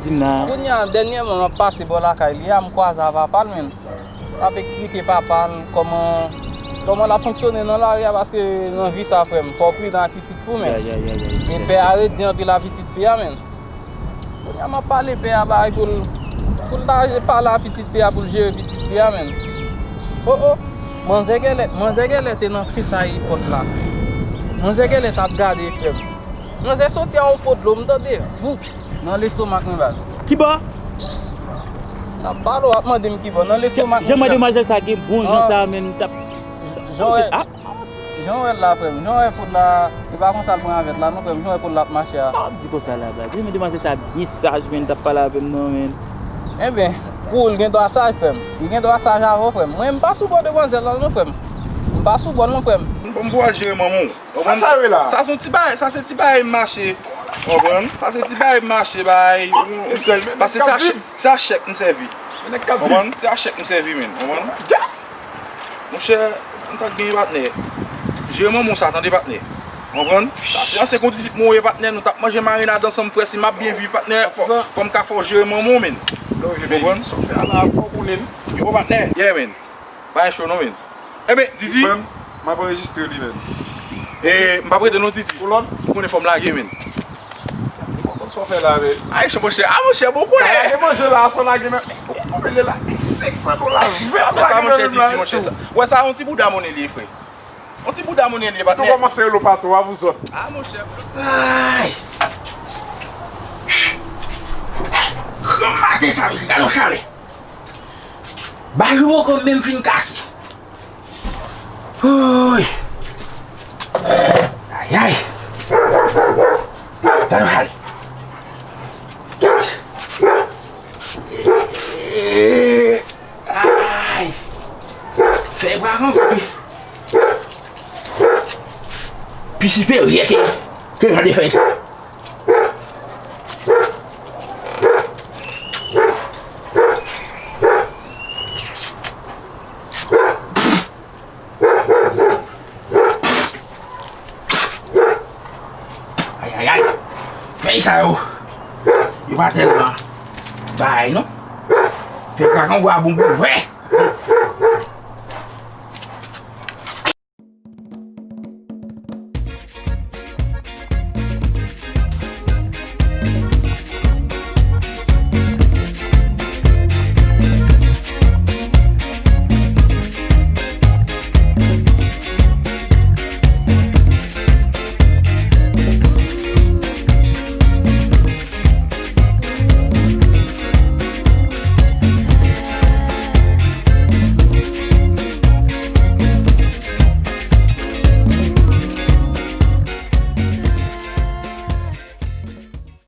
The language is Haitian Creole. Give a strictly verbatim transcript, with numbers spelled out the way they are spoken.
Di m nan. Kounye a, dènyèman, m ap pase bò lakay li a, m kwaze a papa l, menn. L ap eksplike papa l kòman, kòman l ap fonksyone nan lari a, paske nan vi sa, frè m, fò w pridan ak pitit fi w, menn. E pè a redi anpil a pitit fi a, menn. Kounye a, m ap pale pè a bagay pou l, pou l ta pale a pitit fi a, pou l jere pitit fi a, menn. O, o! Manzè gèlè, manzè gèlè te nan fetay pòt la. Manzè gèlè t ap gade, frè m. Manzè soti a yon po dlo, m tande voup nan lestomak mwen, baz. Kibò? N ap pale, w ap mande m kibò. Nan lestomak mwen, frè m. Jan mwen demwazèl sa gen bon jan sa, menn, m t ap. Jan w wè, jan w wè l la, frè m. Jan w wè fout la, e pa konsa l pran avè l la, non, frè m. Jan w wè fout la ap mache a. Sa w ap di konsa la, baz? Jan mwen demwazèl sa byen saj, menn, t ap pale avè m, non, menn. Enben, pou l gen dwa saj, frè m. Li gen dwa saj avè w, frè m. Mwen, m pa sou bò demwazèl la, non, frè m. M pa sou bò l, non, frè m. Bon, m pou al jere manman w. Sa, sa ye la? Sa se yon ti bagay, sa se ti bagay m mache. Konprann? Sa se ti bagay m mache, bagay. Paske se a chèk, se a chèk m sèvi. Konprann? Se a chèk m sèvi, menn. Konprann? Monchè, m t ap genyen, patnè. Jere manman w sa, tande, patnè. Konprann? Sa se ansyen kondisip mwen ye, patnè. Nou t ap manje marinad ansanm, frè. Si m ap byen viv, patnè, fò, fò m ka fè w jere manman w, menn. Konprann? Yo, patnè. Yeah, menn. Pa gen cho non, menn. Enben, Didi. M ap anrejistre li, menn. E, m p ap rete non, Didi. Ou lòd? Ou konnen fò m lage, menn. Ou konn sa w fè la, menn. Ay, monchè, a, monchè, bon koulè. Lage manje la, sa w lage nan. Ou konn lage la? Senk san dola vè ap lage nan menm la. Monchè, sa, wè sa, yon ti bouda monnen li ye, frè. Yon ti bouda monnen li ye, patnè. Tou kòmanse rele w patwon, a pou zòt. A, monchè. Ay! Gran maten sa, mesye, gade yon chalè. Bajou poko menm fin kase. Woy! Ayay! Gade w ale. Ay! Fèy pa kanpe. Pi siperyè ke, ke jan de fèy sa. Ay, ay, ay. Fèy sa yo, yo pa tèlman bay non. Fèy pa kanpe a bonbon vre.